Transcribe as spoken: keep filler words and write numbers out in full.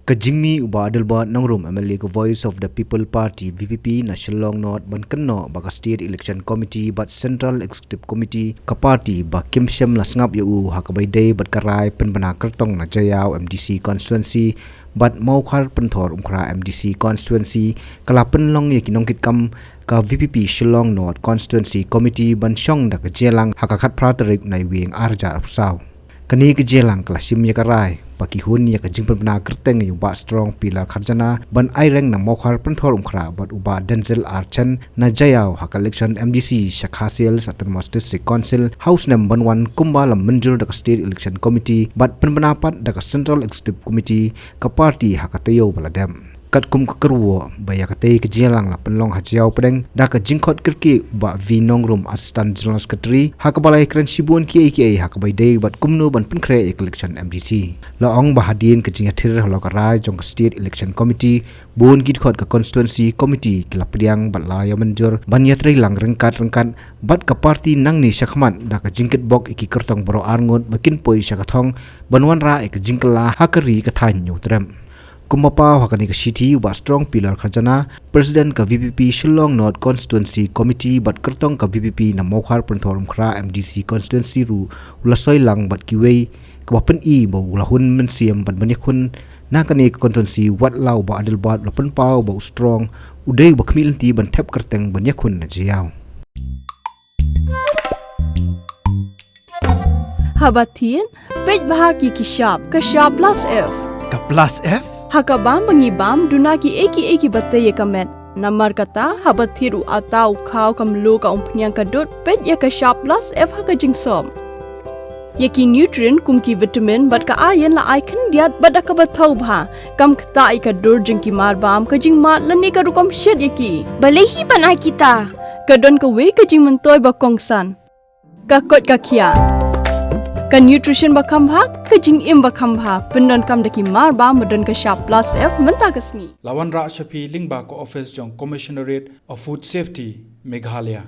Ka jingmih u Bah Adelbert Nongrum, M L A ka Voice of the People Party, V P P, na Shillong North ban kynnoh ba ka State Election Committee bad Central Executive Committee ka party ba kim shym la sngap ïa u ha kaba ïadei bad ka rai pynbna kyrtong na Jaïaw M D C constituency bad Mawkhar Pynthor Umkhra M D C constituency, ka la pynlong ïa ki nongkitkam ka V P P Shillong North Constituency Committee ban shong da ka jingïalang ha ka khatphra tarik Naiwieng arhajar arphew saw. Kane ka jingïalang ka la shim ïa ka rai ba ki hun ïa ka jingpynbna kyrteng ïa u Bah Strong Pillar Kharjana ban aireng na Mawkhar Pynthor Umkhra bad u Bah Denzel R Chen na Jaïaw ha ka election M D C Shakha Hills Autonomous District Council ha u snem ban wan, kumba la mynjur da ka State Election Committee bad pynbna pat da ka Central Executive Committee ka party ha ka taïew ba la dep. Katkum ka kyrwoh ba ïa katei ka jingïalang la pynlong ha Jaïaw pdeng da ka jingkhot kyrkieh u Bah V Nongrum, Assistant General Secretary, ha kaba la ïakren shibun kiei kiei ha kaba ïadei bad kumno ban pynkhreh ïa ka election M D C. La ong ba hadien ka jingïathir halor ka rai jong ka State Election Committee, bun ki dkhot ka Constituency Committee ki la pdiang bad la ïa mynjur ban ïatreilang ryngkat ryngkat bad ka party nangne shakhmat da ka jingkitbok ïa ki kyrtong baroh arngut ba kin poi sha ka thong ban wanrah ïa ka jingkylla ha ka ri ka thaiñ Hynñiewtrep. Kumba paw ha kane ka shithi, u Bah Strong Pillar Kharjana, President ka V P P Shillong North Constituency Committee bad kyrtong ka V P P na Mawkhar Pynthor Umkhra M D C Constituency ruh u la soi lang bad kiwei, kaba pyni ba u la hun mynsiem ban ïakhun na kane ka constituency, wat la u Bah Adelbert u la pynpaw ba u Strong u dei uba khmih lynti ban thep kyrteng ban ïakhun na Jaïaw. Haba thied, peit bha ïa ki shap, ka shap plus F. Ka plus F? Ha ka bam ba ngi bam, duna kiei kiei kiba tei ïa ka met. Namar kata, haba thied u atta, u khaw, ka mluh, ka umphniang, ka dud, peit ïa ka shap plus F ha ka jingsop. Ïa ki nutrient kum ki vitamin bad ka iron la ai khyndiat bad da kaba thaw bha. Kam ktah ïa ka dur jong ki marbam, ka jingmad lane ka rukom shet ïa ki. Balei hi ban ai kita? Ka don kawei ka jingmyntoi ba kongsan. Ka koit ka khiah. Ka nutrition ba kham bha, ka jingim ba kham bha. Pyndonkam da ki marbam ba don ka shap plus F mynta ka sngi. La wanrah sha phi lyngba ka office jong Commissionerate of Food Safety, Meghalaya.